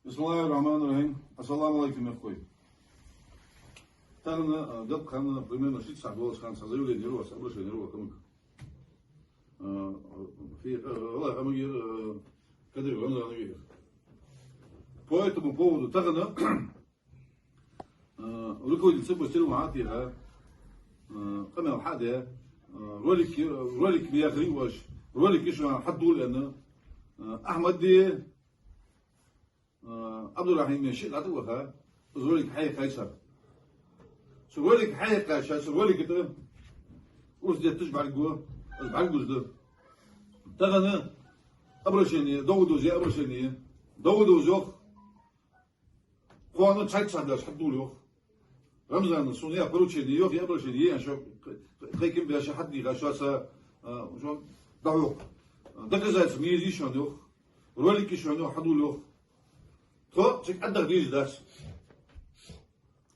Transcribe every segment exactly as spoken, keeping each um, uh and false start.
بسم الله الرحمن الرحيم. السلام عليكم, мехкахой. Тахан, а, делкъа хана, примерно шийтта сахьат долаш хана цхьа заявлени йир оаха, обращени йир оаха, амаг. А, фи, а, валлахӀи, амаг йир, а, Кадыров Рамзанага йир. По этому поводу тахан, а, руководитель цепочки хьатӀаийха, а, къамаьл хьадаь, а, ролик, ролик ма яхарий оаш, ролик шоана хьадувла аьнна, а, Ахьмади, а, Ӏабдурахьими шиъ дӀатӀаваха, из ролик хьаяьккхай цар. Цу ролик хьаяьккхача, цу ролика тӀа урс детташ бӀаргагу, из бӀаргагуш да. Тахан обращени, Даудовс яь обращени, Даудовс йоах, кхоана цхьайтта сахьат даьлча хьадувла йоах. Рамзана, сона яь поручени йоах, е обращени, е шо, тхайкам беш хьадийха, шоца, а, шоана дӀахьокх. Доказательства ма езий шоана йоах. Ролик шоана йоах, хьадувла йоах. Тхо цига Ӏаддаха дезаш дац.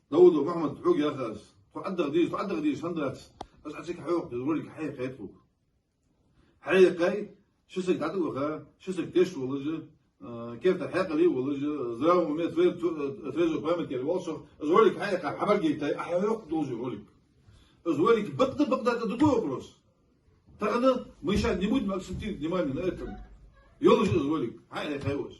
Даудов Мухьмад, хьога яхар аз. Тхо Ӏаддаха дезаш, тхо Ӏаддаха дезаш хӀама дац. Аз Ӏа цига хьокх, ролик хьаяьккхай тхога. Хьаяьккхай, ши саг дӀатӀаваха, ши саг теш волаш, а, керта хьаькъале волаш, здравом уме, твер-, тв-, трезвой памяти волаш, из ролик хьаяьккхай, хьабӀаргайтай, Ӏа хьокх долаш ролик. Из ролик бакъда, бакъда, это другой вопрос. Тахан мы щас не будем акцентировать внимание на этом. Йолаш из ролик, хьаяьккхай оаш.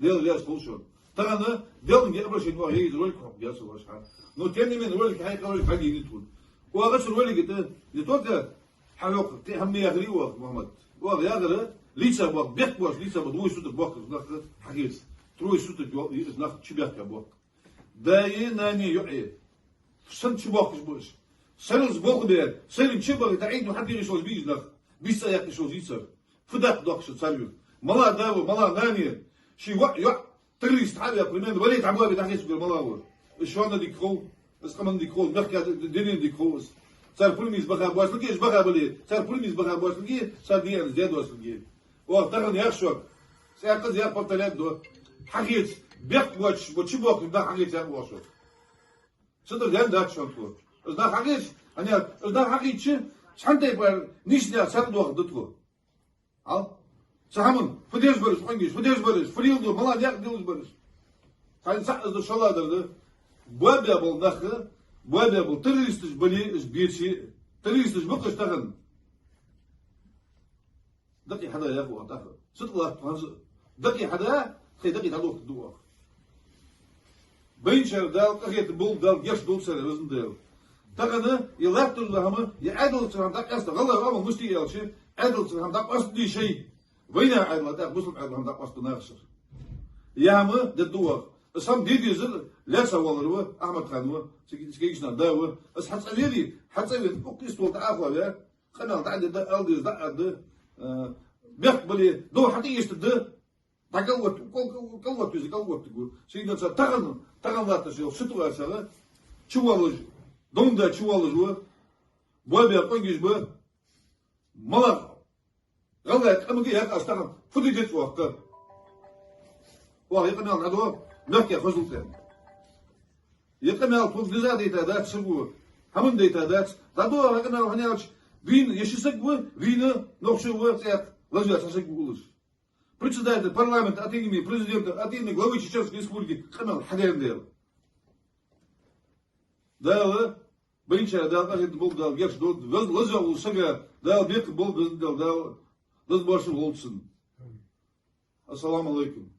Лела леш хул шоана. Тахан Деланге обращени оаха яь из ролик хьокх яц оаш хьа. Но тем не менее ролик хьаяьккхай, ролик хьагийни тхона. Оаха цу ролика тӀа не только хьа йоах, тӀехьа ма яхарий оаха, Мухьмад. Оаха яхар, лица боах, бехк боацаш лица боах, двое суток боахкаш нах хьахеца. Трое суток йо-, из нах чубехка боахк. Даи, нанеи, йоӀеи. Сенна чубоахкаш ба уж? Сарралца болх бе, сарралца чубаха, тӀаӀийда хьадийгӀа йиш йолаш бий уж нах? Бийца яьккха йиш йолаш йий цар? Фу даккха доахк шо цар юрта? Мала да ва, мала нана я? Ший воӀ, йоӀ, террорист хьаваь, примерно, вале дӀабоабе дӀахецаргвар мала ва? Из шоана дика хов, из къаманна дика хов, мехка д-, дунен дика хов из. Цар пурамийца баха боацилга, уж баха бале, цар пурамийца баха боацилга, цар дийна из де доацилга. Оаха тахан яхаш шуга, цӀаькха из яха повторять ду. Хьахеца, бехк боацаш, бо чубоахкаш нах хьахеца яхаш оаха шуга. Цу тӀара даьнна дац шоана тхо. Из нах хьахеца, аьнна, из нах хьахийча, цхьан тайпара нийсача наьха царна доахаргда тхо. Хьал? Цу хӀаман, фу деш бар уж къонгаш, фу деш бар уж, фу леладу, мала никъ диллаш бар уж. Хьайна цхьа из да шоллагӀдар да. Боабаь бола нах, боабаь бола террористаш бале, уж беце, террористаш ба-кх уж тахан. Дакъий хьада яхаш оаха тӀаккха. Сутка латт хӀанз а. Дакъий хьада, тхоай дакъий дӀадохийтаргда оаха. Байначар Дала къахетам болба, Дала гешт долда царех, Везан Дала. Тахан е латташ дола хӀама, е Ӏаьдалца хӀама дӀакъоастаде, гӀалгӀай оамал мишта я аьлча, Ӏаьдалца хӀама дӀакъоастаде шоай. Вайнаьха Ӏаьдала тӀаккха бусалба Ӏаьдала хӀама дӀакъоастаду нахашцара. Е хӀама дергда оаха. Из хӀама де дезар лаьца воаллар ва, Ахьмад-хан ва, цига, цига кагийча наьха да ва. Из хьацӀавели, хьацӀавена, укх истола тӀа Ӏохове, къамаьл дӀа а дергда, ала дезар дӀа а аргда, а, бехк бале, дов хьатӀаэштаргда, дӀакӀалвоат-, кӀал-, кӀал-, кӀалвоат веза, кӀалвоаттаргва. Сийдола цар тахан, тахан латташ йола ситуаци чувоаллаш, дов да чувоаллаш ва, боабаь къонгаш ба, мала гӀалгӀай къамага яхар аз тахан фу де деза оаха? Оаха е къамаьл дӀадо, мехка хозал тӀа. Е къамаьл тхога низагӀа дайта дац саго, хӀаман дайта дац. ДӀадо оаха е къамаьл, хӀана аьлча, вийна е ши саг ва, вийна нохчо ва, цӀаькха лазаваь цхьа саг ва уллаш. Председатель парламента от имени президента, от имени главы Чеченской Республики къамаьл хьадаьнна дела. Дала, Байначар Дала къахетам болба, Дала гешт долда, вез-, лазаваь волча сага Дала бекхам болба, Везан Дала, Дала лазабоаршал волда цунна. Ассаламу Ӏалайкум.